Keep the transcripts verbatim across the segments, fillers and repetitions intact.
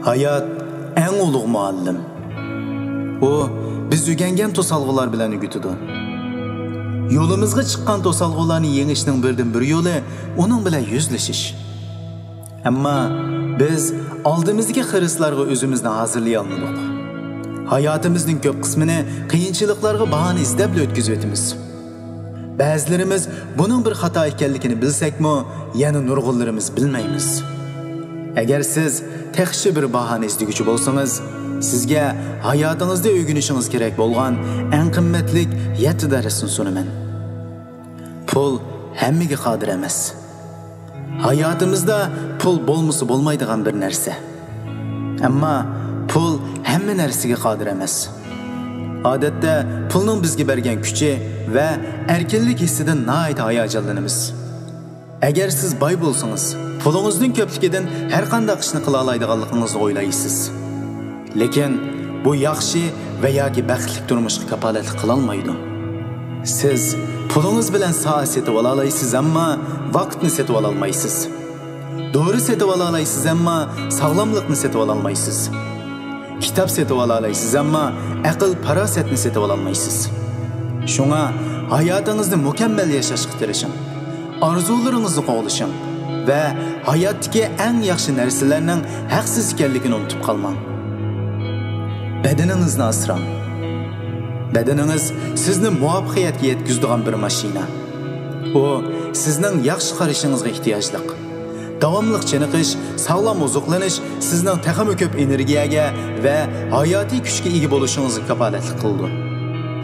ھايات ئەڭ ئۇلۇغ مۇئەللىم. ئۇ بىز ئۆگەنگەن توسالغۇلار بىلەن ئۆگىتىدۇ. يولىمىزغا چىققان توسالغۇلارنى يېڭىشنىڭ بىردىنبىر يولى ئۇنىڭ بىلەن يۈزلىشىش. ئەمما بىز ئالدىمىزدىكى خىرىسلارغا ئۆزىمىزنى ھازىرلىيالمىدۇق. ھاياتىمىزنىڭ كۆپ قىسمىنى قىيىنچىلىقلارغا باھانە ئىزدەپلا ئۆتكۈزۈۋېتىمىز. بەزىلىرىمىز بۇنىڭ بىر خاتا ئىكەنلىكىنى بىلسەكمۇ، يەنە نۇرغۇنلىرىمىز بىلمەيمىز. ئەگەر سىز تېخىچە بىر باھانە ئىزدىگۈچى بولسىڭىز، سىزگە ھاياتىڭىزدا ئۆگىنىشىڭىز كېرەك بولغان ئەڭ قىممەتلىك يەتتە دەرسنى سۇنىمەن. پۇل ھەممىگە قادىر ئەمەس. ھاياتىمىزدا پۇل بولمىسا بولمايدىغان بىر نەرسە. ئەمما پۇل ھەممە نەرسىگە قادىر ئەمەس. ئادەتتە پۇلنىڭ بىزگە بەرگەن كۈچى ۋە ئەركىنلىك ھېسسىدىن ناھايىتى ھاياجانلىنىمىز. ئەگەر سىز باي بولسىڭىز، پۇلىڭىزنىڭ كۆپلۈكىدىن ھەرقانداق ئىشنى قىلالايدىغانلىقىڭىزنى ئويلايسىز. لېكىن بۇ ياخشى ۋە ياكى بەختلىك تۇرمۇشقا كاپالەتلىك قىلالمايدۇ. سىز پۇلىڭىز بىلەن سائەت سېتىۋالالايسىز، ئەمما ۋاقىتنى سېتىۋالالمايسىز. دورا سېتىۋالالايسىز، ئەمما ساغلاملىقنى سېتىۋالالمايسىز. كىتاب سېتىۋالالايسىز، ئەمما ئەقىل-پاراسەتنى سېتىۋالالمايسىز. شۇڭا ھاياتىڭىزنى مۇكەممەل ياشاشقا تىرىشىڭ. ئارزۇلىرىڭىزنى قوغلىشىڭ ۋە ھاياتتىكى ئەڭ ياخشى نەرسىلەرنىڭ ھەقسىز ئىكەنلىكىنى ئۇنتۇپ قالماڭ. بەدىنىڭىزنى ئاسراڭ. بەدىنىڭىز سىزنى مۇۋەپپەقىيەتكە يەتكۈزىدىغان بىر ماشىنا. ئۇ سىزنىڭ ياخشى قارىشىڭىزغا ئېھتىياجلىق. داۋاملىق چېنىقىش، ساغلام ئوزۇقلىنىش سىزنىڭ تېخىمۇ كۆپ ئېنېرگىيەگە ۋە ھاياتىي كۈچكە ئىگە بولۇشىڭىزغا كاپالەتلىك قىلىدۇ.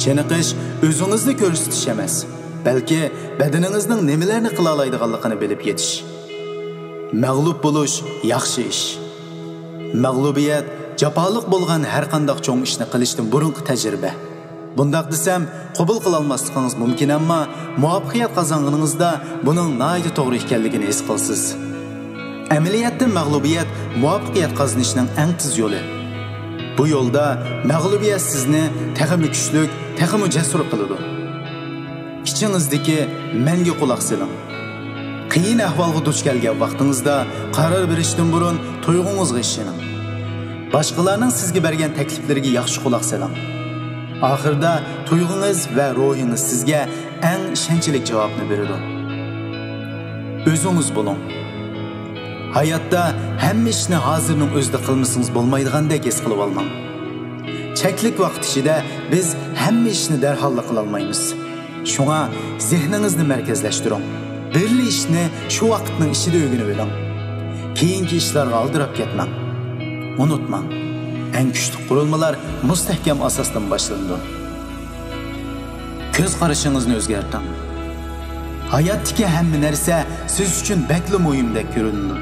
چېنىقىش ئۆزىڭىزنى كۆرسىتىش ئەمەس، بەلكى بەدىنىڭىزنىڭ نېمىلەرنى قىلالايدىغانلىقىنى بىلىپ يېتىش. مەغلۇپ بولۇش ياخشى ئىش. مەغلۇبىيەت جاپالىق بولغان ھەرقانداق چوڭ ئىشنى قىلىشتىن بۇرۇنقى تەجرىبە. بۇنداق دېسەم، قوبۇل قىلالماسلىقىڭىز مۇمكىن، ئەمما مۇۋەپپەقىيەت قازانغىنىڭىزدا بۇنىڭ ناھايىتى توغرا ئىكەنلىكىنى ھېس قىلىسىز. ئەمەلىيەتتە مەغلۇبىيەت مۇۋەپپەقىيەت قازىنىشنىڭ ئەڭ تېز يولى. بۇ يولدا مەغلۇبىيەت سىزنى تېخىمۇ كۈچلۈك، تېخىمۇ جەسۇر قىلىدۇ. ئىچىڭىزدىكى مەنگە قۇلاق سېلىڭ. قىيىن ئەھۋالغا دۇچ كەلگەن ۋاقتىڭىزدا قارار بېرىشتىن بۇرۇن تۇيغۇڭىزغا ئىشىنىڭ. باشقىلارنىڭ سىزگە بەرگەن تەكلىپلىرىگە ياخشى قۇلاق سېلىڭ. ئاخىردا تۇيغۇڭىز ۋە روھىڭىز سىزگە ئەڭ ئىشەنچلىك جاۋابنى بېرىدۇ. ئۆزىڭىز بولۇڭ. ھاياتتا ھەممە ئىشنى ھازىرنىڭ ئۆزىدە قىلمىسىڭىز بولمايدىغاندەك ھېس قىلىۋالماڭ. چەكلىك ۋاقىت ئىچىدە بىز ھەممە ئىشنى دەرھاللا قىلالمايمىز. شۇڭا زېھنىڭىزنى مەركەزلەشتۈرۈڭ. بىرلا ئىشنى شۇ ۋاقىتنىڭ ئىچىدە ئۆگىنىۋېلىڭ. كېيىنكى ئىشلارغا ئالدىراپ كەتمەڭ. ئۇنتۇماڭ، ئەڭ كۈچلۈك قۇرۇلمىلار مۇستەھكەم ئاساستىن باشلىنىدۇ. كۆز قارىشىڭىزنى ئۆزگەرتىڭ. ھاياتتىكى ھەممە نەرسە سىز ئۈچۈن بەكلا مۇھىمدەك كۆرۈنىدۇ.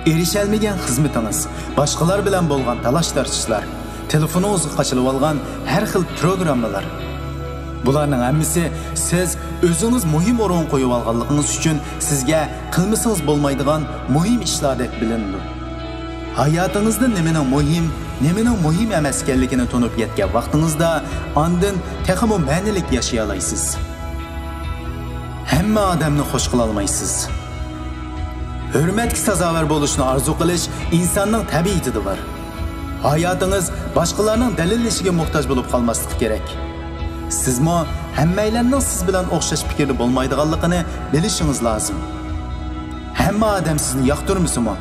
ئېرىشەلمىگەن خىزمىتىڭىز، باشقىلار بىلەن بولغان تالاش-تارتىشلار، تېلېفونىڭىزغا قاچىلىۋالغان ھەر خىل پروگراممىلار. بۇلارنىڭ ھەممىسى سىز ئۆزىڭىز مۇھىم ئورۇنغا قويۇۋالغانلىقىڭىز ئۈچۈن سىزگە قىلمىسىڭىز بولمايدىغان مۇھىم ئىشلاردەك بىلىنىدۇ. ھاياتىڭىزدا نېمىنىڭ مۇھىم، نېمىنىڭ مۇھىم ئەمەس ئىكەنلىكىنى تونۇپ يەتكەن ۋاقتىڭىزدا ئاندىن تېخىمۇ مەنىلىك ياشىيالايسىز. ھەممە ئادەمنى خوش قىلالمايسىز. ھۆرمەتكە سازاۋەر بولۇشنى ئارزۇ قىلىش ئىنساننىڭ تەبىئىتىدە بار. ھاياتىڭىز باشقىلارنىڭ دەلىللىشىگە موھتاج بولۇپ قالماسلىقى كېرەك. سىزمۇ ھەممەيلەننىڭ سىز بىلەن ئوخشاش پىكىردە بولمايدىغانلىقىنى بىلىشىڭىز لازىم. ھەممە ئادەم سىزنى ياقتۇرمىسىمۇ،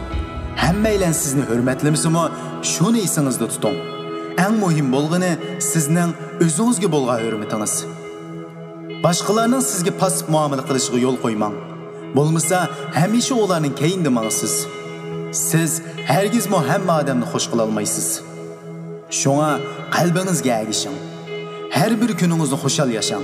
ھەممەيلەن سىزنى ھۆرمەتلىمىسىمۇ، شۇنى ئېسىڭىزدە تۇتۇڭ. ئەڭ مۇھىم بولغىنى سىزنىڭ ئۆزىڭىزگە بولغان ھۆرمىتىڭىز. باشقىلارنىڭ سىزگە پاسسىپ مۇئامىلە قىلىشىغا يول قويماڭ. بولمىسا، ھەمىشە ئۇلارنىڭ كەينىدە ماڭىسىز. سىز ھەرگىزمۇ ھەممە ئادەمنى خوش قىلالمايسىز. شۇڭا قەلبىڭىزگە ئەگىشىڭ. ھەر بىر كۈنىڭىزنى خۇشال ياشاڭ.